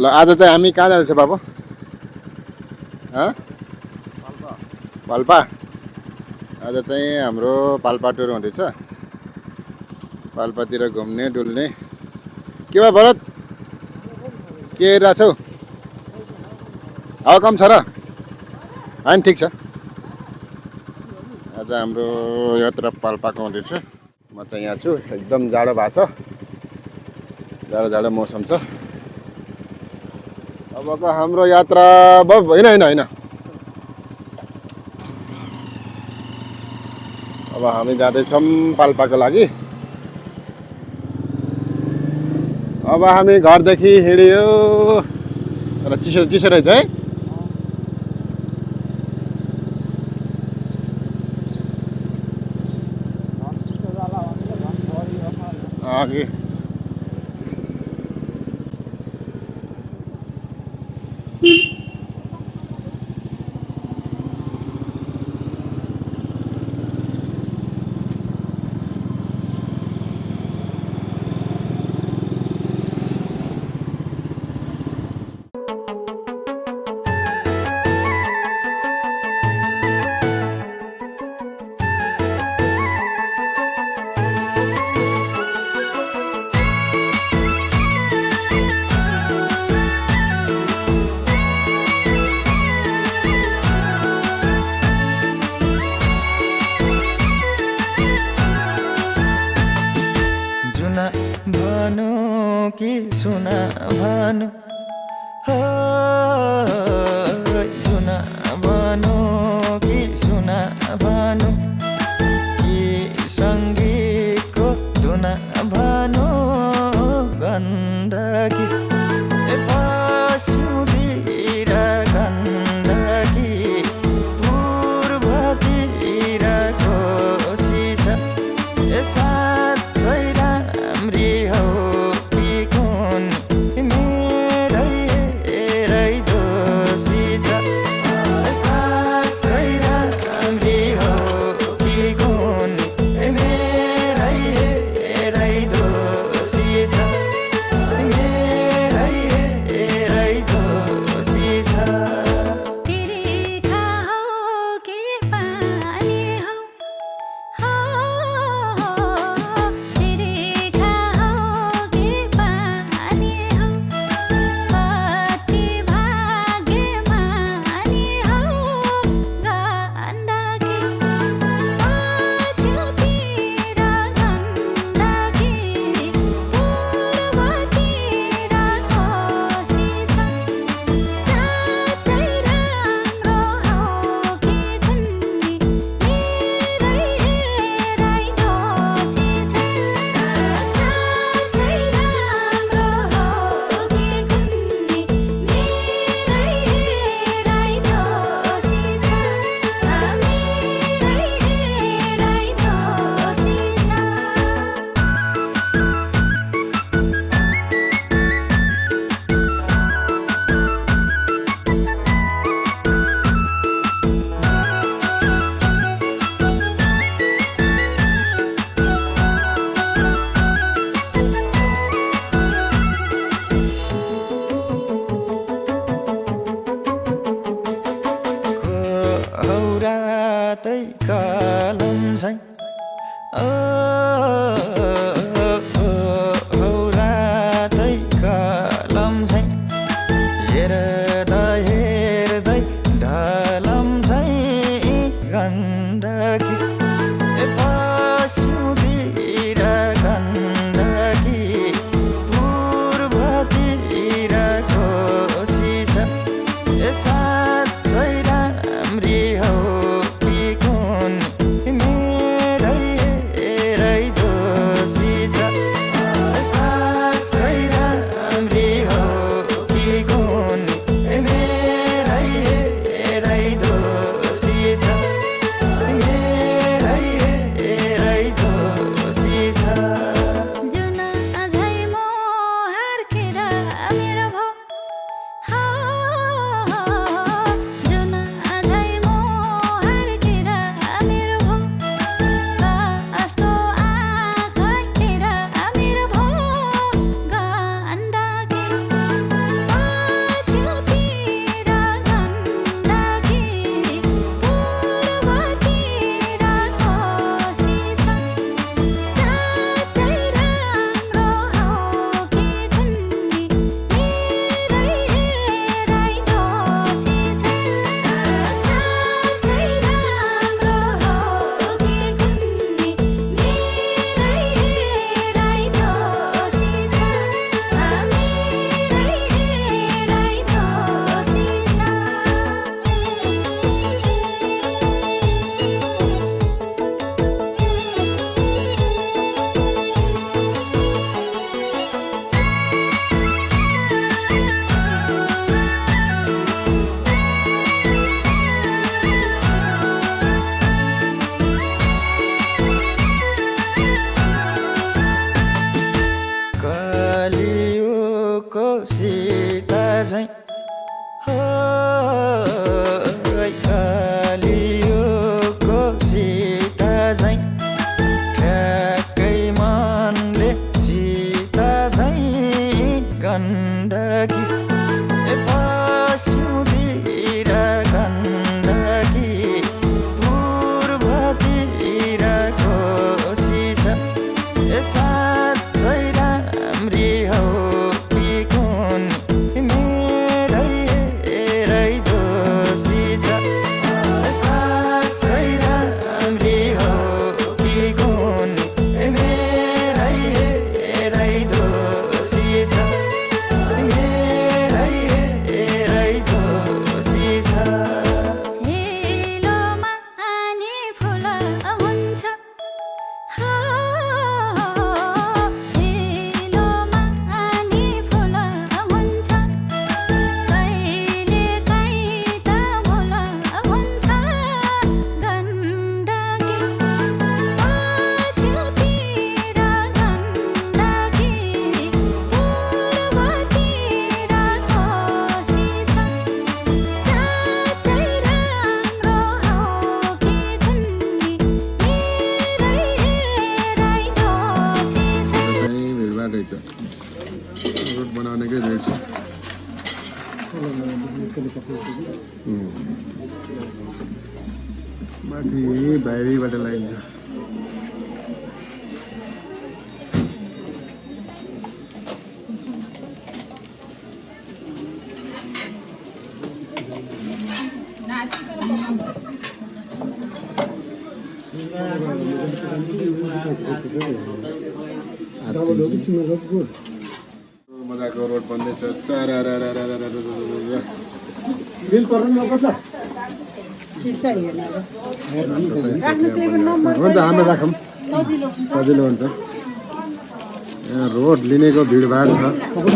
ल आज चाहिँ हामी कहाँ जाँदैछ बाबु? पाल्पा। आज चाहिँ हाम्रो पाल्पा टुर हुँदैछ। पाल्पातिर घुम्ने डुल्ने। के भयो भरत? के हेरिरहेको छौ? हावा कम छ र? होइन ठिक छ। आज हाम्रो यात्रा पाल्पाको हुँदैछ। म चाहिँ यहाँ छु। एकदम जाडो भएको छ। जाडो मौसम छ। अबको हाम्रो यात्रा होइन। अब हामी जाँदैछौँ पाल्पाको लागि। अब हामी घरदेखि हिँड्यो र चिसो रहेछ है। अघि सुना भानु हो सुना भानु कि सुना भानु कि सङ्गीतको धुना भानु गण्डकी पश्चिमतिर गण्डकी पूर्वतिर कोशी छ साँच्चै राम्री हो झैँ हो कलियुगको सीता झैँ ठ्याक्कै मनले सीता झैँ गण्डकी पश्चिमतिर गण्डकी पूर्वतिर कोशी छ साँच्चै राम्री हौ कि कुन मेरै दोषी छ साँच्चै राम्री हौ कि कुन मेरै दोषी छ मेरै दोषी छ हिलोमा आनी फुल हुन्छ हिलोमा आनी फुल हुन्छ कहिले काहीँ त भुल हुन्छ गण्डकी पछितिर गण्डकी पूर्वतिर कोशी छ साँच्चै राम्रो हौ कि कुन्नी मेरै दोषी छ चाहिँ भिडभाड रहेछ रोड बनाउनेकै भिड छ माथि बाहिरैबाट लाइन्छ मजाको रोड बन्दैछ हुन्छ हाम्रो राखौँ सजिलो हुन्छ यहाँ रोड लिनेको भिडभाड छ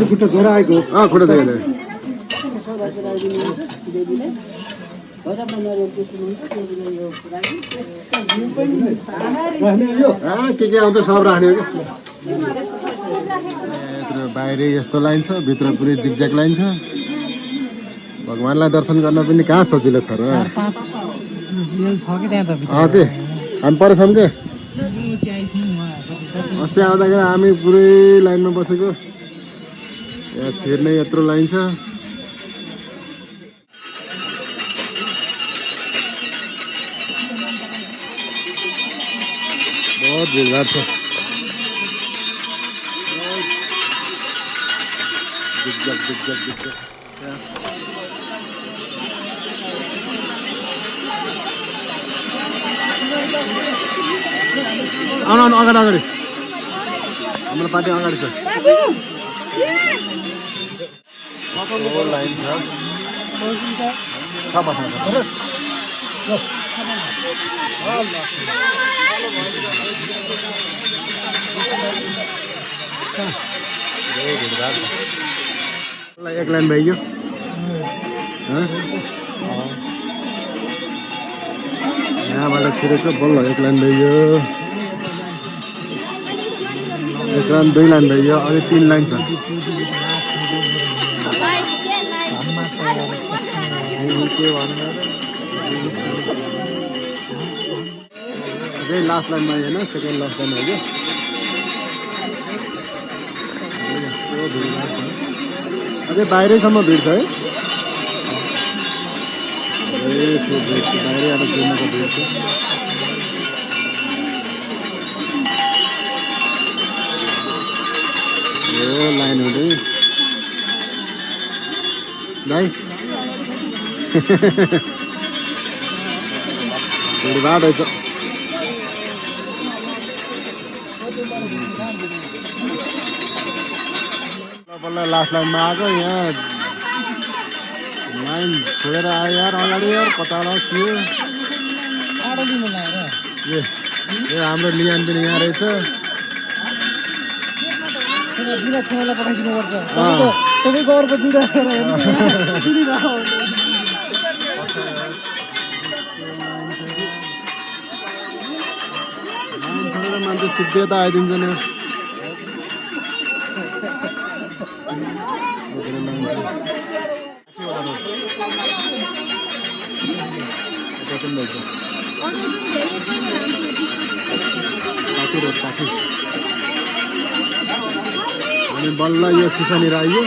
खुट्टा देखेँ के आउँछ सब राख्ने हो कि यत्रो बाहिरै यस्तो लाइन छ भित्र पुरै जिगज्याग लाइन छ भगवान्लाई दर्शन गर्न पनि कहाँ सजिलो छ र के हामी परेछौँ के अस्ति आउँदाखेरि हामी पुरै लाइनमा बसेको यहाँ छिर्ने यत्रो लाइन छ बहुत भिडभाड छ आउनु अगाडि हाम्रो पार्टी अगाडि छ लाइन छ एक लाइन भइगयो यहाँबाट छिरेको बल्ल एक लाइन भइगयो एक लाइन दुई लाइन भइगयो अझै 3 लाइन छ लास्ट लाइनमा होइन सेकेन्ड लास्ट लाइन हो अझै बाहिरैसम्म भिड छ है बाहिरै आएर कुर्नको भिड छ यो लाइन हुँदै भाइ भिडभाड रहेछ बल्ल लास्ट लाइनमा आएको यहाँ लाइन छोडेर आयो यार अगाडि यार कताबाट थियो ए हाम्रो लियान पनि यहाँ रहेछ मान्छे छुट्टिए त आइदिन्छ नि धेरै लाइन छ। यता पनि रहेछ काठी रोड काठी। अनि बल्ल यो सिसानीर आइयो।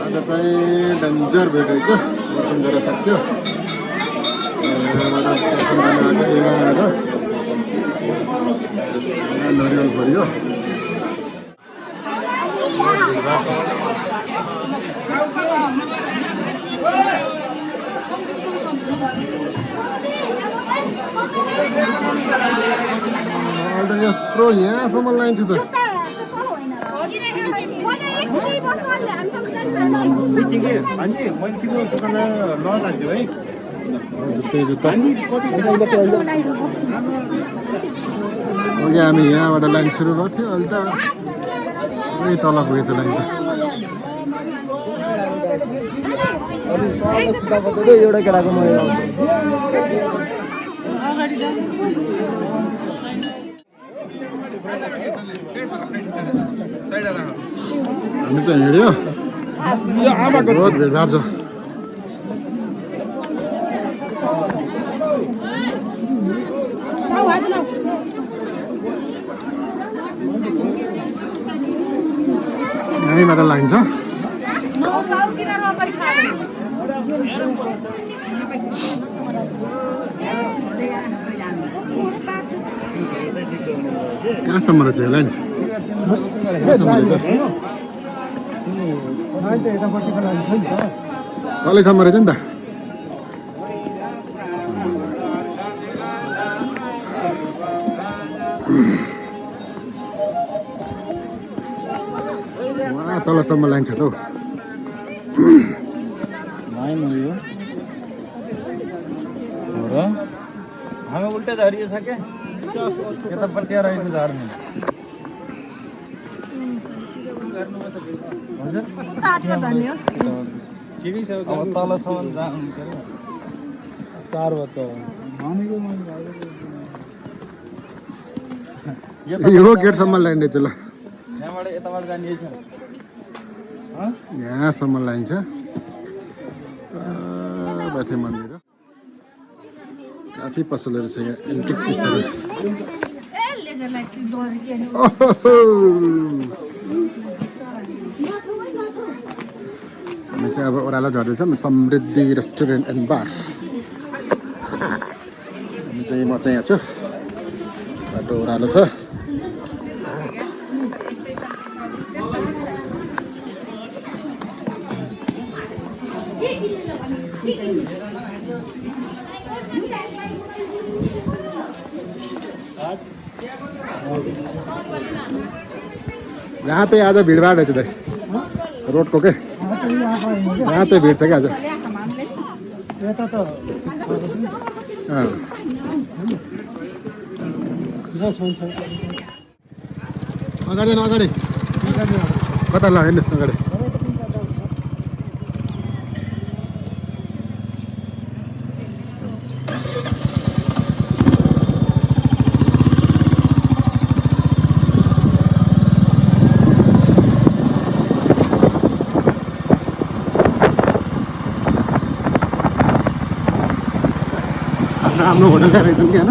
आज चाहिँ डेन्जर भेट रहेछ। दर्शन गरेर सक्यो। यहाँबाट दर्शन गर्न आएको यहाँ नरिवल फर्यो। यत्रो यहाँसम्म लाइन छ त। जुत्ता अघि हामी यहाँबाट लाइन सुरु भएको थियो। अहिले त पुरै तल पुगेछ लाइन त। एउटा केटाको हामी चाहिँ हिँड्यो। बहुत भिडभाड छ। यहीँबाट लाइन छ। कहाँसम्म रहेछ यो लाइन? तलैसम्म रहेछ नि त। तलसम्म लाइन छ त हौ। हामी उल्टा झरियो छ क्या यतापट्टि रहेछ झर्ने। ठिकै छ तलसम्म जानु 4 बच्चा यो गेटसम्म लाइन रहेछ ल। यहाँबाट यताबाट जाने छ। यहाँसम्म लाइन छ। बाथे मन्दिर काफी पसलहरू छ यहाँ। एन्टिक पिसहरू। हामी चाहिँ अब ओह्रालो झर्दैछौँ। समृद्धि रेस्टुरेन्ट एन्ड बार। हामी चाहिँ म चाहिँ यहाँ छु। बाटो ओह्रालो छ। यहाँ चाहिँ आज भिडभाड रहेछ दाइ रोडको के। यहाँ चाहिँ भिड छ क्या आज। अगाडि अगाडि कता ल हेर्नुहोस् अगाडि। राम्रो होटल रहेछन् कि होइन।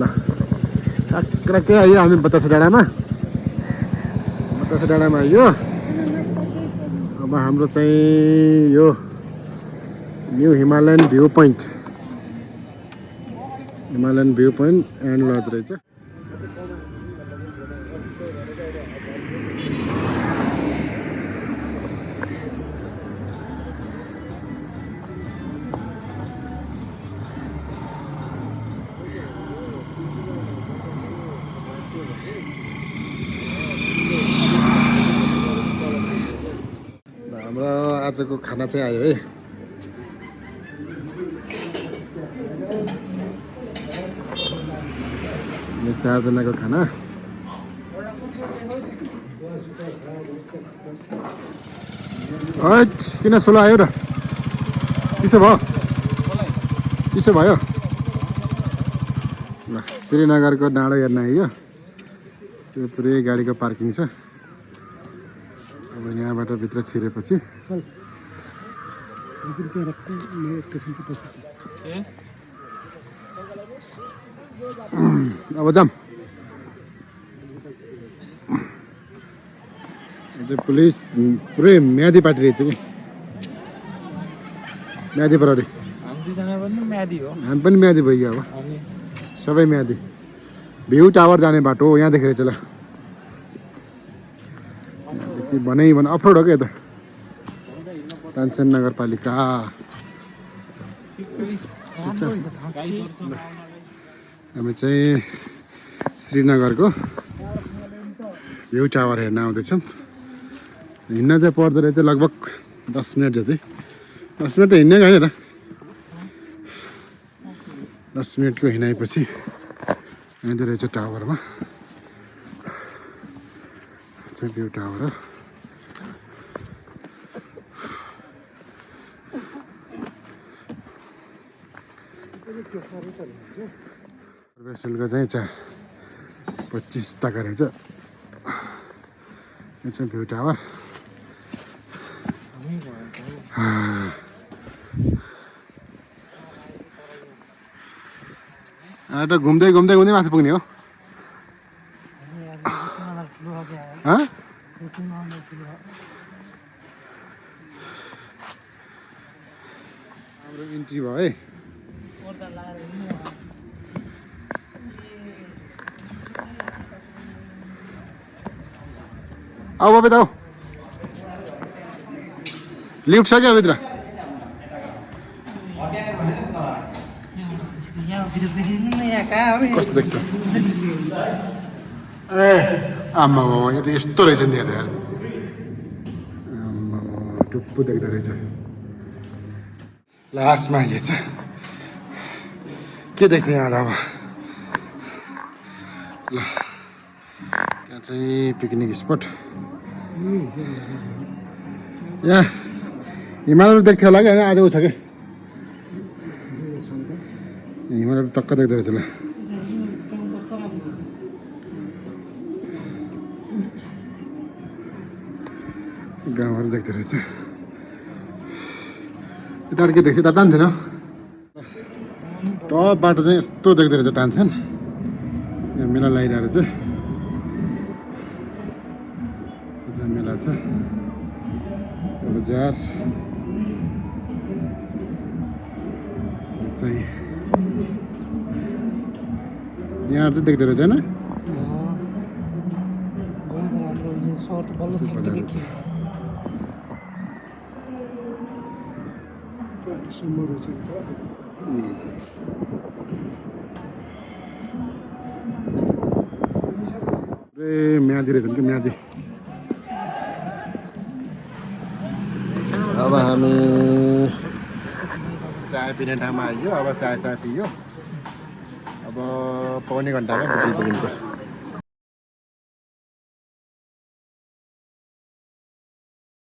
ल टक्कै आइयो हामी बतासे डाँडामा। आइयो। अब हाम्रो चाहिँ यो new Himalayan view point and lodge रहेछ। आजको खाना चाहिँ आयो है। यो 4 जनाको खाना। हैट किन सोलो आयो र? चिसो भयो? चिसो भयो? ल श्रीनगरको डाँडो हेर्न आइयो। त्यो पुरै गाडीको पार्किङ छ। अब यहाँबाट भित्र छिरेपछि अब जाम। पुलिस पुरै म्यादी पार्टी रहेछ कि म्यादी प्रहरी। हामी पनि म्यादी भइयो अब सबै म्यादी। भ्यू टावर जाने बाटो हो यहाँदेखि रहेछ। ल यहाँदेखि भनै अफरोड हो क्या यता तानसेन नगरपालिका। हामी चाहिँ श्रीनगरको भ्यू टावर हेर्न आउँदैछौँ। हिँड्न चाहिँ पर्दो रहेछ लगभग 10 मिनट जति। 10 मिनट त हिँड्नै गएन र। 10 मिनटको हिँडाइपछि हिँड्दो रहेछ टावरमा। चाहिँ भ्यू टावर हो। प्रवेश शुल्क चाहिँ 25 टका रहेछ। यो चाहिँ भ्यू टावर। त घुम्दै घुम्दै घुम्दै माथि पुग्ने हो। हाम्रो इन्ट्री भयो है। आऊ बाबा आऊ। लिफ्ट छ क्या भित्र? कस्तो देख्छ? ए आम्मा यो त यस्तो रहेछ नि यार। टुप्पो देख्दो रहेछ। लास्टमा यो छ के देख्छ यहाँ अब? ल यहाँ चाहिँ पिकनिक स्पट। यहाँ हिमालहरू देख्थ्यो होला कि होइन? आज ऊ छ कि हिमालहरू टक्क देख्दो रहेछ। ल गाउँहरू देख्दो रहेछ। यता के देख्छ? यता तानसेन हो। टप बाटो चाहिँ यस्तो देख्दो रहेछ तानसेन। यहाँ मेला लगाइरहेको रहेछ। मेला छ बजार चाहिँ यहाँ चाहिँ देख्दो रहेछ होइन? म्यादी रहेछन् कि म्यादी। अब हामी चाय पिने ठाउँमा आइयो। अब चाय पियो। अब पौने घन्टामा पुगिन्छ।